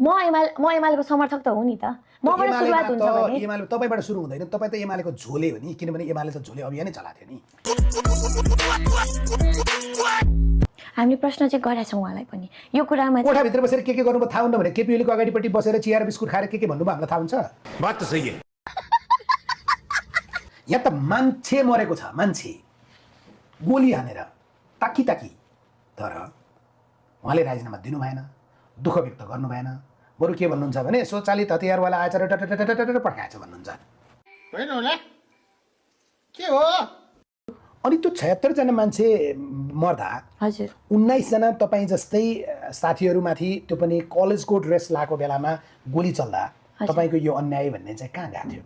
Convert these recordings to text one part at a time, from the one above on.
म एमालेको समर्थक त हो नि त। मबाट सुरुवात हुन्छ भने एमाले तपाईबाट सुरु हुँदैन, तपाई त एमालेको झोले हो नि, किनभने एमाले त झोले अभियानै चलाथ्यो नि। हामीले प्रश्न चाहिँ गरेका छौँ उहाँलाई पनि यो कुरामा। कोठाभित्र बसेर के गर्नुभयो थाहा हुन्न भने केपी ओलीको अगाडिपट्टि बसेर चिया र बिस्कुट खाएर के भन्नुभयो हामीलाई थाहा हुन्छ? बात त सही है। यहाँ त मान्छे मरेको छ, मान्छे गोली हानेर ताकी ताकी। तर उहाँले राजीनामा दिनु भएन, दुःख व्यक्त गर्नु भएन। बरु के भन्नुहुन्छ भने स्वचालित हतियारवाला आएछ र टटटटटट पड्काएछ भन्नुहुन्छ। होइन होला के हो? अनि त्यो 76 जना मान्छे मर्दा हजुर 19 जना तपाईँ जस्तै साथीहरूमाथि, त्यो पनि कलेजको ड्रेस लाएको बेलामा गोली चल्दा तपाईँको यो अन्याय भन्ने चाहिँ कहाँ गएको थियो?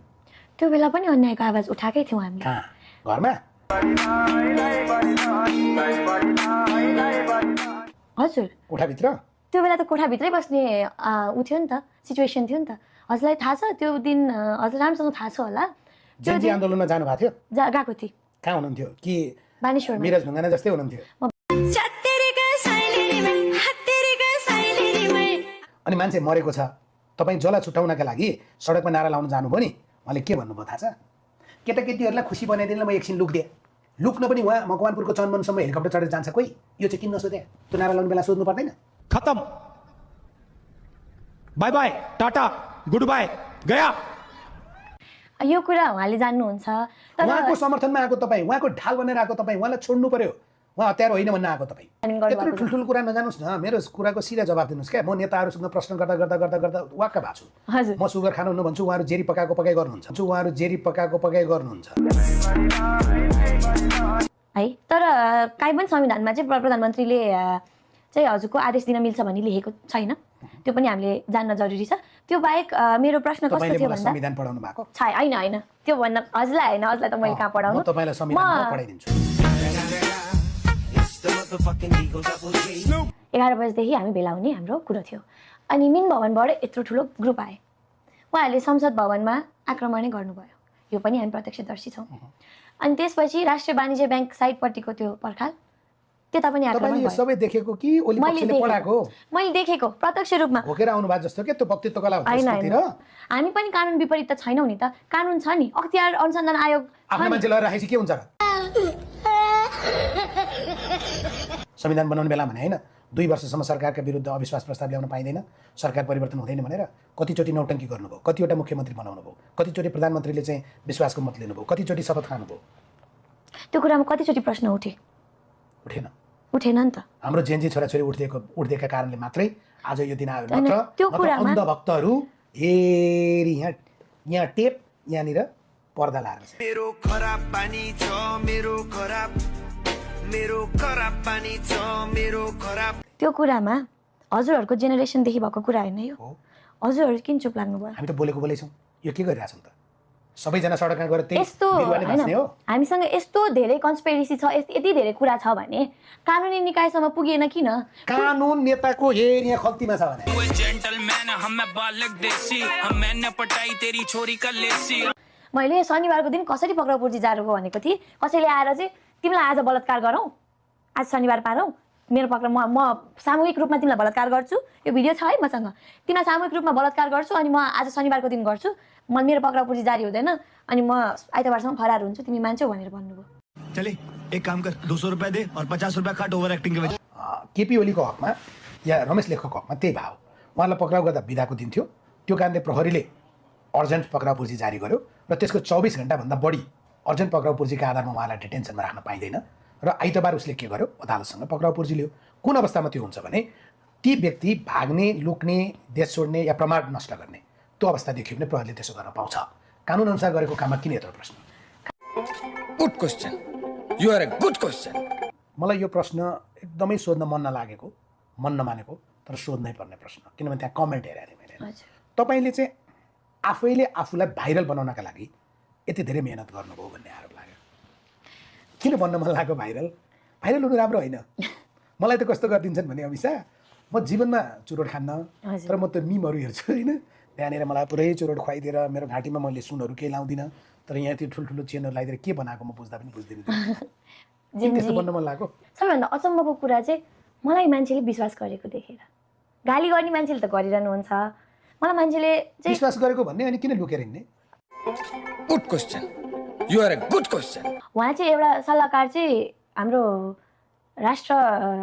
त्यो बेला पनि अन्यायको आवाज उठाएकै थियौँ हामीले। कहाँ? घरमा? हजुर कोठाभित्र? त्यो बेला त कोठाभित्रै बस्ने ऊ थियो नि त, सिचुएसन थियो नि त। हजुरलाई थाहा छ त्यो दिन? हजुर राम्रोसँग थाहा छ होला। जेन्जी आन्दोलनमा जानु भएको थियो? गएको थिएँ। कहाँ हुनुहुन्थ्यो? कि बानेश्वरमा? मिराज ढुङ्गाना जस्तै हुनुहुन्थ्यो? अनि मान्छे मरेको छ, तपाईँ जला छुट्याउनका लागि सडकमा नारा लाउन जानुभयो नि, उहाँले के भन्नुभयो थाहा छ? केटाकेटीहरूलाई खुसी बनाइदिनु म एकछिन लुक्दिएँ। लुक्न पनि उहाँ मकवानपुरको चन्दवनसम्म हेलिकप्टर चढेर जान्छ कोही? यो चाहिँ किन नसोधे? त्यो नारा लाउने बेला सोध्नु पर्दैन? खत्म, bye bye, tata, good bye, गया। यो कुरा उहाँले जान्नुहुन्छ। तर उहाँको समर्थनमा आएको तपाईँ, उहाँको ढाल बनेर आएको तपाईँ, उहाँलाई छोड्नु पर्यो। उहाँ हतियार होइन भन्न आएको तपाईँ। त्यत्रो ठुल्ठुलो कुरा नजानुहोस् न, मेरो कुराको सिधा जवाब दिनुहोस् क्या। म नेताहरूसँग प्रश्न गर्दा गर्दा गर्दा गर्दा वाक्क भएको छु। हजुर म सुगर खानुहुन्न भन्छु, उहाँहरू जेरी पकाएको पकाइ गर्नुहुन्छ। उहाँहरू जेरी पकाएको पकाइ गर्नुहुन्छ है। तर काहीँ पनि संविधानमा चाहिँ प्रधानमन्त्रीले चाहिँ हजुरको आदेश दिन मिल्छ भन्ने लेखेको छैन। त्यो पनि हामीले जान्न जरुरी छ। त्यो बाहेक मेरो प्रश्न कस्तो थियो भन्दा संविधान पढाउनु भएको होइन होइन त्यो भन्न हजुरलाई होइन, हजुरलाई त मैले कहाँ पढाउनु। म तपाईलाई संविधान पढाइदिन्छु। 11 बजेदेखि हामी भेला हुने हाम्रो कुरो थियो। अनि मिन भवनबाट यत्रो ठुलो ग्रुप आए, उहाँहरूले संसद भवनमा आक्रमणै गर्नुभयो। यो पनि हामी प्रत्यक्षदर्शी छौँ। अनि त्यसपछि राष्ट्रिय वाणिज्य ब्याङ्क साइडपट्टिको त्यो पर्खाल, त्यता पनि आक्रमण भयो। सबै देखेको कि ओली पक्षले पढाएको? मैले देखेको प्रत्यक्ष रूपमा। भोकेर आउनु भएको जस्तो के त्यो वक्तृत्व कला हुन्छ होइन, हामी पनि कानुन विपरीत त छैनौँ नि त। कानुन छ नि, अख्तियार अनुसन्धान आयोग आफ्नो मान्छे लगेर राखेपछि के हुन्छ र? संविधान बनाउने बेला भने होइन 2 वर्षसम्म सरकारका विरुद्ध अविश्वास प्रस्ताव ल्याउन पाइँदैन, सरकार परिवर्तन हुँदैन भनेर कतिचोटि नौटङ्की गर्नुभयो, कतिवटा मुख्यमन्त्री बनाउनु भयो, कतिचोटि प्रधानमन्त्रीले चाहिँ विश्वासको मत लिनुभयो, कतिचोटि शपथ खानुभयो। त्यो कुरामा कतिचोटि प्रश्न उठेन नि त। हाम्रो जेन्जी छोराछोरी उठ्दिएका कारणले मात्रै आज यो दिन आयो। नत्र त्यो कुरामा अन्धभक्तहरू हेरी यहाँ टेप यहाँनिर पर्दा लाएर मेरो खराब पानी छ, मेरो खराब पानी छ, मेरो खराब। त्यो कुरामा हजुरहरूको जेनेरेसनदेखि भएको कुरा होइन यो। हजुरहरू किन चुप लाग्नु भयो? हामी त बोलेको बोलेछौँ, यो के गरिरहेछौँ त? सबैजना सडकमा गएर त्यही यस्तो होइन, हामीसँग यस्तो धेरै कन्स्पिरेसी छ, यति धेरै कुरा छ भने कानुनी निकायसम्म पुगेन किन? कानुन नेताको हेर यहाँ खल्तीमा छ भने मैले शनिबारको दिन कसरी पक्राउ पूर्जी जारुको भनेको थिएँ। कसैले आएर चाहिँ तिमीलाई आज बलात्कार गरौँ, आज शनिबार पारौँ, मेरो पक्रा म सामूहिक रूपमा तिमीलाई बलात्कार गर्छु, यो भिडियो छ है मसँग, तिमीलाई सामूहिक रूपमा बलात्कार गर्छु अनि म आज शनिबारको दिन गर्छु, मेरो पक्राउ पूर्जी जारी हुँदैन अनि म आइतबारसम्म फरार हुन्छु, तिमी मान्छौ भनेर भन्नुभयो। चले एक काम कर, 200 रुपए दे और 50 रुपए काट ओभर एक्टिङ के वजह। केपी ओलीको हकमा या रमेश लेखकको हकमा त्यही भाव। उहाँलाई पक्राउ गर्दा बिदाको दिन थियो, त्यो कारणले प्रहरीले अर्जेन्ट पक्राउ पूर्जी जारी गर्यो र त्यसको 24 घण्टाभन्दा बढी अर्जेन्ट पक्राउ पूर्जीका आधारमा उहाँलाई डिटेन्सनमा राख्न पाइँदैन र आइतबार उसले के गर्यो, अदालतसँग पक्राउ पूर्जी लियो। कुन अवस्थामा त्यो हुन्छ भने ती व्यक्ति भाग्ने, लुक्ने, देश छोड्ने या प्रमाण नष्ट गर्ने त्यो अवस्था देखियो भने प्रहरीले त्यसो गर्न पाउँछ। कानुन अनुसार गरेको काममा किन यत्रो प्रश्न? Good question, you are a good question. मलाई यो प्रश्न एकदमै सोध्न मन नलागेको, मन नमानेको, तर सोध्नै पर्ने प्रश्न, किनभने त्यहाँ कमेन्ट हेरेको थिएँ मैले। तपाईँले चाहिँ आफैले आफूलाई भाइरल बनाउनका लागि यति धेरै मेहनत गर्नुभयो भन्ने आरोप लाग्यो। किन भन्न मन लाग्यो भाइरल? भाइरल हुनु राम्रो होइन। मलाई त कस्तो गरिदिन्छन् भने अभिषा, म जीवनमा चुरोट खान्न, तर म त मिमहरू हेर्छु होइन, त्यहाँनिर मलाई पुरै चुरोट खुवाइदिएर मेरो घाँटीमा मैले सुनहरू केही लाउँदिनँ, तर यहाँ त्यो ठुल्ठुलो चेनहरू लगाइदिएर के बनाएको म बुझ्दा पनि बुझ्दिनँ। त्यस्तो बन्न मन लाग्यो। सबैभन्दा अचम्मको कुरा चाहिँ मलाई मान्छेले विश्वास गरेको देखेर गाली गर्ने मान्छेले त गरिरहनुहुन्छ मलाई मान्छेले चाहिँ विश्वास गरेको भन्ने अनि किन लुकेर हिँड्ने? Good question. You are a good question. उहाँ चाहिँ एउटा सल्लाहकार चाहिँ हाम्रो राष्ट्र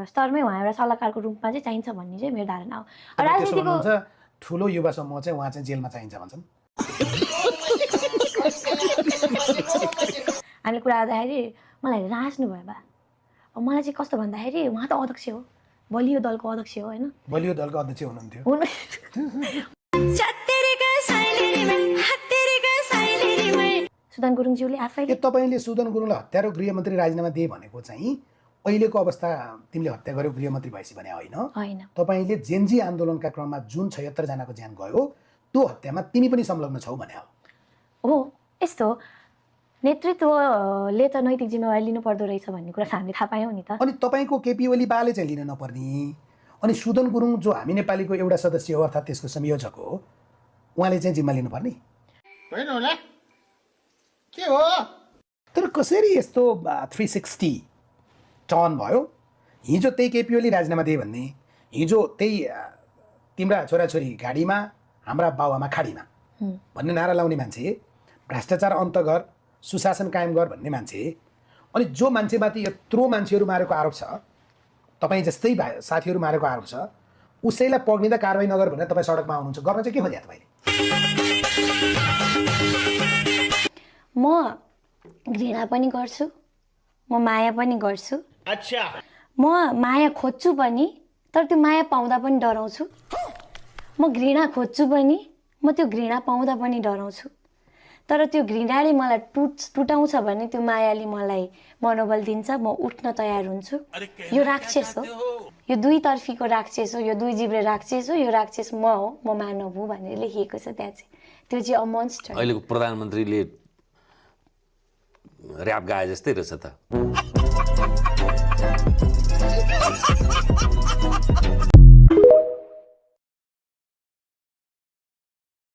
स्तरमै उहाँ एउटा सल्लाहकारको रूपमा चाहिँ चाहिन्छ भन्ने चाहिँ मेरो धारणा हो। त्यसो राजनीतिको भन्नुहुन्छ ठुलो युवा समूह चाहिँ उहाँ चाहिँ जेलमा चाहिन्छ भन्छन्। हामीले कुरा गर्दाखेरि मलाई राँच्नु भयो बा। अब मलाई चाहिँ कस्तो भन्दाखेरि उहाँ त अध्यक्ष हो, बलियो दलको अध्यक्ष हो होइन। बलियो दलको अध्यक्ष हुनुहुन्थ्यो। सुदन गुरुङज्यूले आफैले तपाईँले सुदन गुरुङलाई हत्या र गृहमन्त्री राजीनामा दिए भनेको चाहिँ अहिलेको अवस्था तिमीले हत्या गर्यो गृहमन्त्री भएपछि भने होइन। होइन, तपाईँले जेनजी आन्दोलनका क्रममा जुन 76 जनाको ज्यान गयो त्यो हत्यामा तिमी पनि संलग्न छौ भने हो। यस्तो नेतृत्वले त नैतिक जिम्मेवारी लिनु पर्दो रहेछ भन्ने कुरा हामीले थाहा पायौँ नि त। अनि तपाईँको केपी ओली बाले चाहिँ लिन नपर्ने, अनि सुदन गुरुङ जो हामी नेपालीको एउटा सदस्य हो अर्थात् त्यसको संयोजक हो उहाँले चाहिँ जिम्मा लिनुपर्ने होइन होला के हो? तर कसरी यस्तो 360 टर्न भयो? हिजो त्यही केपी ओली राजीनामा दिए भन्ने, हिजो त्यही तिम्रा छोराछोरी गाडीमा हाम्रा बाउआमा खाडीमा भन्ने नारा लाउने मान्छे, भ्रष्टाचार अन्त गर सुशासन कायम गर भन्ने मान्छे, अनि जो मान्छेमाथि यत्रो मान्छेहरू मारेको आरोप छ, तपाईँ जस्तै साथीहरू मारेको आरोप छ, उसैलाई पक्रिँदा कारवाही नगर भनेर तपाईँ सडकमा आउनुहुन्छ, गर्न चाहिँ के खोज्या तपाईँले? म घृणा पनि गर्छु, म माया पनि गर्छु। अच्छा म माया खोज्छु पनि, तर त्यो माया पाउँदा पनि डराउँछु। म घृणा खोज्छु पनि, म त्यो घृणा पाउँदा पनि डराउँछु। तर त्यो घृणाले मलाई टुटाउँछ भने त्यो मायाले मलाई मनोबल दिन्छ, म उठ्न तयार हुन्छु। यो राक्षस हो, यो दुईतर्फीको राक्षस हो, यो दुई जिब्रे राक्षस हो, यो राक्षस म हो, म मानव हुँ भनेर लेखिएको छ त्यहाँ चाहिँ। त्यो चाहिँ अ मोन्स्टर। अहिलेको प्रधानमन्त्रीले र्याप गाए जस्तै रहेछ त।